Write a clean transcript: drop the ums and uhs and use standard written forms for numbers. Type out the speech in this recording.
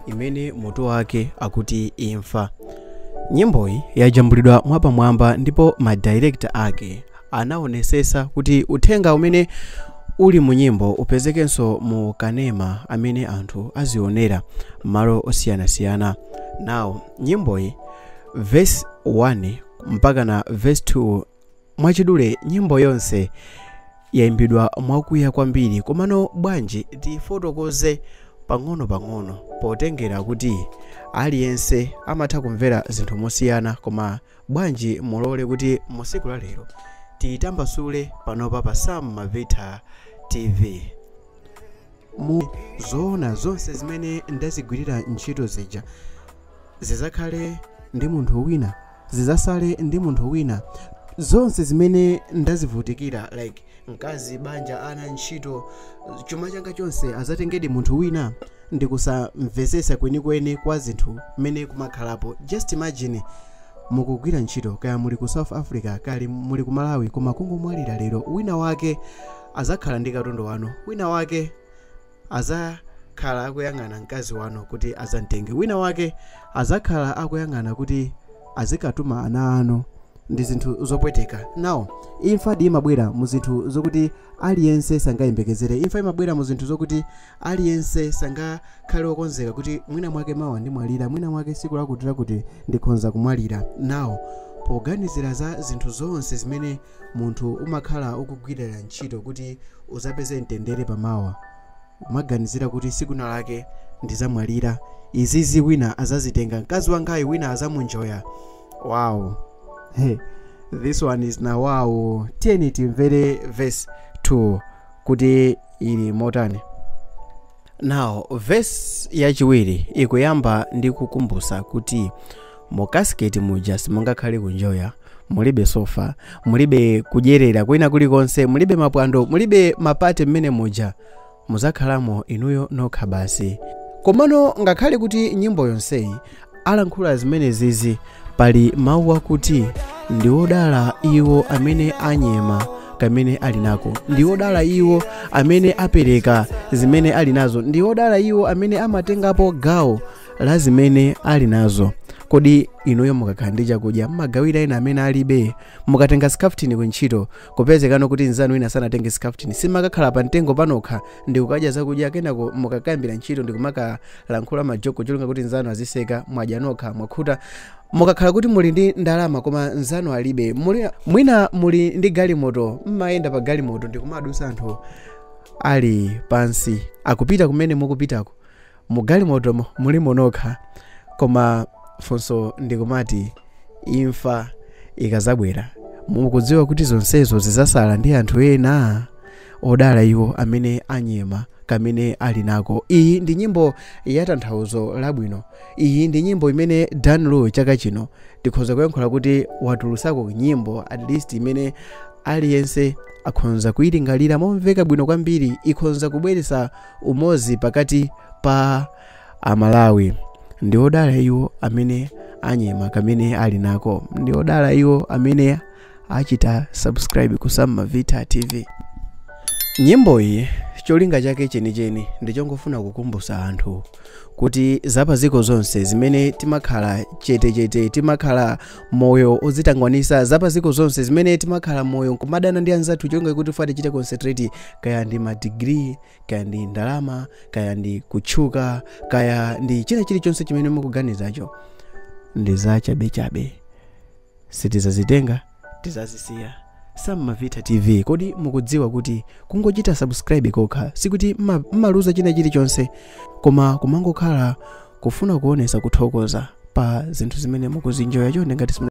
Imene mutu wake akuti Imfa. Nyimboyi yajambulidwa mwapamwamba ndipo ma director ake anaonesesa kuti uthenga umene uli mu nyimbo upezekenso mu kanema amene anthu azionera malo osiyanasiyana. Now nyimboyi, verse 1 mpaka na verse 2, mwachidule nyimbo yonse yayimbidwa mwakuya kwambiri. Komano bwanji tifotokoze pang'ono-pang'ono, potengera kuti aliyense amatha kumvera zinthu mosiyana, koma bwanji mulole kuti musiku la lero tiyitambasule panopa pa Sam Mavita TV. Mu zoona zonse zimene ndazigwirira ntchito zija zizakhale ndi munthu wina, zizasale ndi munthu wina. Zonse zimene ndazivutikira, like mkazi, banja, ana, ntchito, chuma changa chonse, azatengedi munthu wina. Ndikusamvesesa kwenikweni kwa zinthu mmene kumakhalapo. Just imagine mukugwira ntchito, kaya muli ku South Africa, kaya muli ku Malawi, koma kungomwalira lero, wina wake azakhala ndi katundu wanu, wina wake azakhala akuyang'ana mkazi wanu kuti azamtenge, wina wake azakhala akuyang'ana kuti azikatuma ana anu. Ndi zinthu zopweteka. Now imfa di imabwera mu zinthu zokuti aliyense sangayembekezere. Imfa imabwera mu zinthu zokuti aliyense sangakhale wokonzeka kuti mwina mwake mawa ndimwalira, mwina mwake siku lakuti lakuti ndikhonza kumwalira. Now poganizira za zinthu zonse zimene munthu umakhala ukugwirira ntchito kuti uzapeze mtendere pamawa, umaganizira kuti siku lake ndizamwalira, izizi wina azazitenga, mkazi wangayi wina azamunjoya. Wow, hey, this one is na wow. Tiyeni timvere verse 2 kuti ili motani. Now verse yachiwiri ikuyamba ndi kukumbusa kuti mu casket muja simungakhale kunjoya, mulibe sofa, mulibe kudyerera kwina kulikonse, mulibe mapwando, mulibe ma party. Mmene muja muzakhalamo inuyo nokha basi. Komano ngakhale kuti nyimbo yonseyi alankhula zimene zizi, pali mawu akuti ndi odala iwo amene anyema kamene ali nako, ndi odala iwo amene apereka zimene ali nazo, ndi odala iwo amene amatengapo gawo la zimene ali nazo. Kodi inuyo mukakhala ndi chakudya mmagawira ena amene alibe? Mukatenga scaftini kuntchito, kupezekano kuti nzanu ina sanatenge scaftini, simakakhala pa mtengo panokha ndi kukadya zakudya, kenako mukakayambira ntchito ndikumakalankhula ma joke cholinga kuti nzanu aziseka, mwadya nokha, mwakhuta? Mukakhala kuti muli ndi ndalama koma nzanu alibe, mwina muli ndi galimoto, mmayenda pa galimoto ndikumadusa anthu ali pansi akupita kumene mukupitako, mu galimotomo mulimo nokha? Koma funso ndikumati, imfa ikazabwera, mukudziwa kuti zonsezo zizasala ndi anthu ena? Odala iwo amene anyema kamene ali nako. Iyi ndi nyimbo ya tanthauzo labwino. Iyi ndi nyimbo imene Dan Lu chaka chino tikhoza kuyankhula kuti watulusako nyimbo at least imene aliyense akhonza kuyilingalira momveka bwino kwambiri, ikhonza kubweretsa umodzi pakati pa Amalawi. Ndi odala iwo amene anyema kamene ali nako. Ndi odala iwo amene achita subscribe ku Sam Mavita TV. Nyimbo iyi cholinga chake chenicheni ndichongofuna kukumbusa anthu kuti zapaziko zonse zimene timakhala chetechete, timakhala moyo odzitangwanisa, zapaziko zonse zimene timakhala moyo nkumadana ndi anzathu cholinga kuti ife tichite concentrate, kaya ndi ma degree, kaya ndi ndalama, kaya ndi kutchuka, kaya ndi china chilichonse chimene mukuganizacho, ndi zachabechabe, sitizazitenga, tizazisiya. Sam Mavita TV, kodi mukudziwa kuti kungochita subscribe kokha sikuti mmaluza china chilichonse, koma kumangokhala kufuna kuonesa kuthokoza pa zinthu zimene mukuzinjoya? Chonde ngati